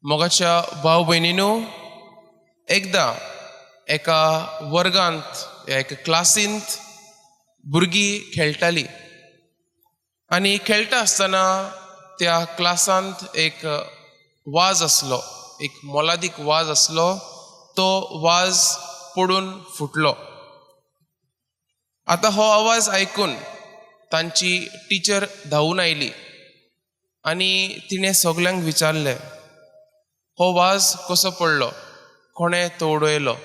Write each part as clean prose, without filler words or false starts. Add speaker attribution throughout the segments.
Speaker 1: मोगाच्या भाव भयणीनू, एकदां एका वर्गांत, एका क्लासींत भुरगीं खेळटालीं आनी खेळटा आसतना त्या क्लासांत एक वाज आसलो, एक मोलादीक वाज आसलो. तो वाज पडून फुटलो. आतां हो आवाज आयकून तांची टिचर धांवून आयली आनी तिणें सगल्यांक विचारलें, हो वाज कसो पडलो, कोणें तो उडयलो?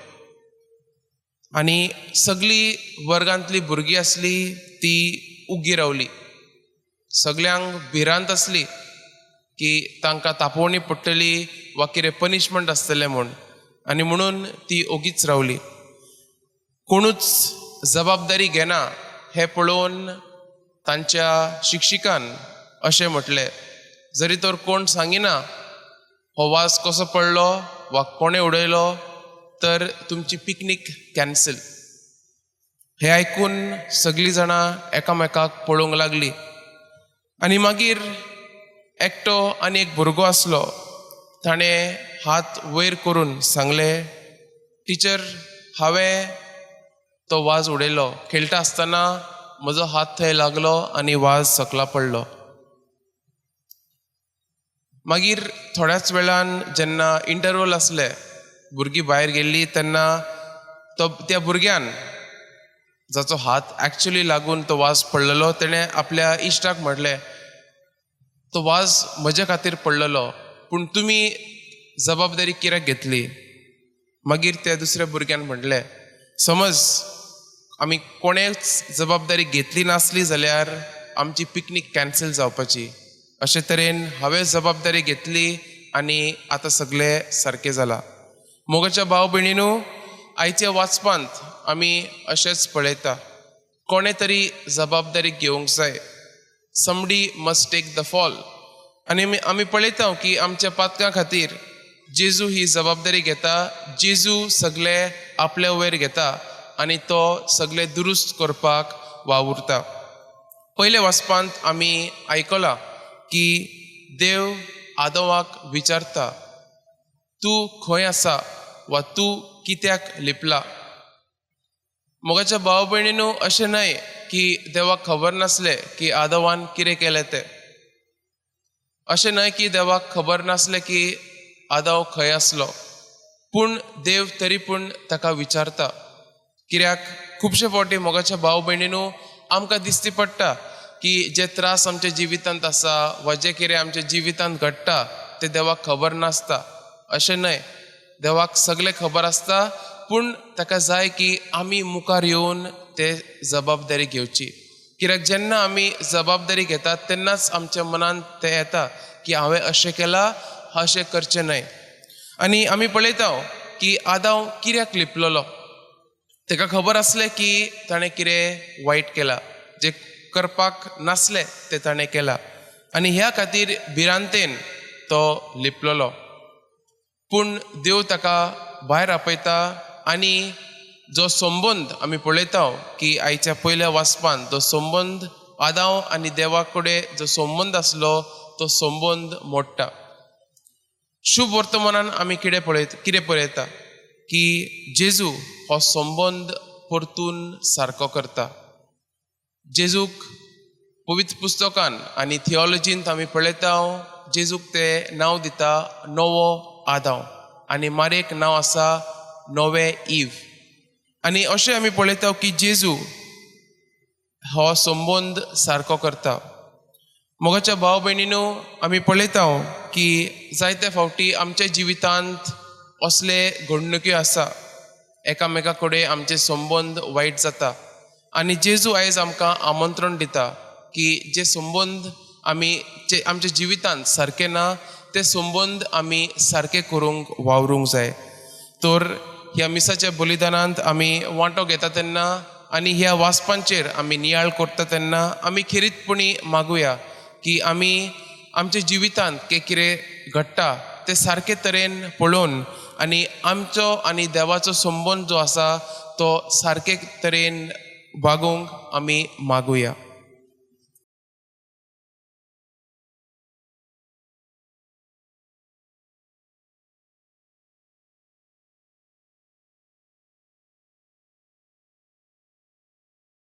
Speaker 1: आनी सगळीं वर्गांतली भुरगीं आसली ती उग्गी रावली. सगल्यांक भिरांत आसली की तांकां तापोवणी पडटली वा कितें पनिशमेंट आसतलें म्हूण आनी म्हणून ती ओगीच रावली. कोणूच जबाबदारी घेना हें पळोवन तांच्या शिक्षिकान अशें म्हटलें, जरी तर कोण सांगिना हो वाज कसो पडलो वा कोणें उडयलो तर तुमची पिकनीक कॅन्सल. हें आयकून सगळीं जाणां एकामेकाक पळोवंक लागलीं आनी मागीर एकटो आनी एक भुरगो आसलो, ताणें हात वयर करून सांगलें, टिचर, हांवें तो वाज उडयलो. खेळटा आसतना म्हजो हात थंय लागलो आनी वाज सकला पडलो. मागीर थोड्याच वेळान जेन्ना इंटरवल आसलें, भुरगीं भायर गेल्लीं, तेन्ना तो त्या भुरग्यान जाचो हात एक्चुली लागून तो वाज पडलेलो, तेणें आपल्या इश्टाक म्हटलें, तो वाज म्हज्या खातीर पडलेलो, पूण तुमी जबाबदारी कित्याक घेतली? मागीर त्या दुसऱ्या भुरग्यान म्हटलें, समज आमी कोणेच जबाबदारी घेतली नासली जाल्यार आमची पिकनीक कॅन्सल जावपाची. अशे तरेन हांवें जबाबदारी घेतली आनी आतां सगळें सारकें जालां. मोगाच्या भाव भयणीनू, आयच्या वाचपांत आमी अशेंच पळयता, कोणें तरी जबाबदारी घेवंक जाय. Somebody must take the fall. आनी आमी पळयता की आमच्या पातकां खातीर जेजू ही जबाबदारी घेता. जेजू सगळे आपल्या वयर घेता आनी तो सगळे दुरुस्त करपाक वावुरता. पयल्या वाचपांत आमी आयकलां की देव आदवाक विचारता, तूं खंय आसा वा तूं कित्याक लिपला? मोगाच्या भाव भयणीनू, अशें न्हय की देवाक खबर नासलें की आदवान कितें केलें तें. अशें न्हय की देवाक खबर नासलें की आदाव खंय आसलो. पूण देव तरी पूण ताका विचारता कित्याक? खुबशे फावटी, मोगाच्या भाव भयणीनू, आमकां दिसती पडटा की जे त्रास आमच्या जिवितांत आसा वा जे कितें आमच्या जिवितांत घडटा तें देवाक खबर नासता. अशें न्हय, देवाक सगळें खबर आसता, पूण ताका जाय की आमी मुखार येवन ते जबाबदारी घेवची. कित्याक जेन्ना आमी जबाबदारी घेतात तेन्नाच आमच्या मनांत तें येता की हांवें अशें केलां, अशें करचें न्हय. आनी आमी पळयता की आदाव कित्याक लिपलेलो? ताका खबर आसलें की ताणें कितें वायट केलां, जें करपाक नासलें तें ताणें केलां आनी ह्या खातीर भिरांतेन तो लिपलेलो. पूण देव ताका भायर आपयता आनी जो संबंद आमी पळयता की आयच्या पयल्या वाचपांत जो संबंद आदाव आनी देवा कडेन जो संबंद आसलो तो संबंद मोडटा. शुभ वर्तमानान आमी कितें पळयता की जेजू हो संबंद परतून सारको करता. जेजूक पवित्र पुस्तकान आनी थियोलॉजींत आमी पळयता, जेजूक ते नांव दिता नवो आदाव आनी मारयेक नांव आसा नवें इव. आनी अशें आमी पळयता की जेजू हो संबंद सारको करता. मोगाच्या भाव भयणीनू, आमी पळयता की जायते फावटी आमच्या जिवितांत असले घडणुक्यो आसा, एकामेका कडेन आमचे संबंद वायट जाता आनी जेजू आयज आमकां आमंत्रण दिता की जे संबंद आमी जे आमच्या जिवितांत सारके ना ते संबंद आमी सारके करूंक वावरूंक जाय. तर ह्या मिसाच्या बलिदानांत आमी वांटो घेता तेन्ना आनी ह्या वाचपांचेर आमी नियाळ करता तेन्ना आमी खेरीतपणी मागुया की आमी आमच्या जिवितांत कितें घडटा तें सारके तरेन पळोवन आनी आमचो आनी देवाचो संबंद जो आसा तो सारके तरेन वागोवंक आमी मागुया.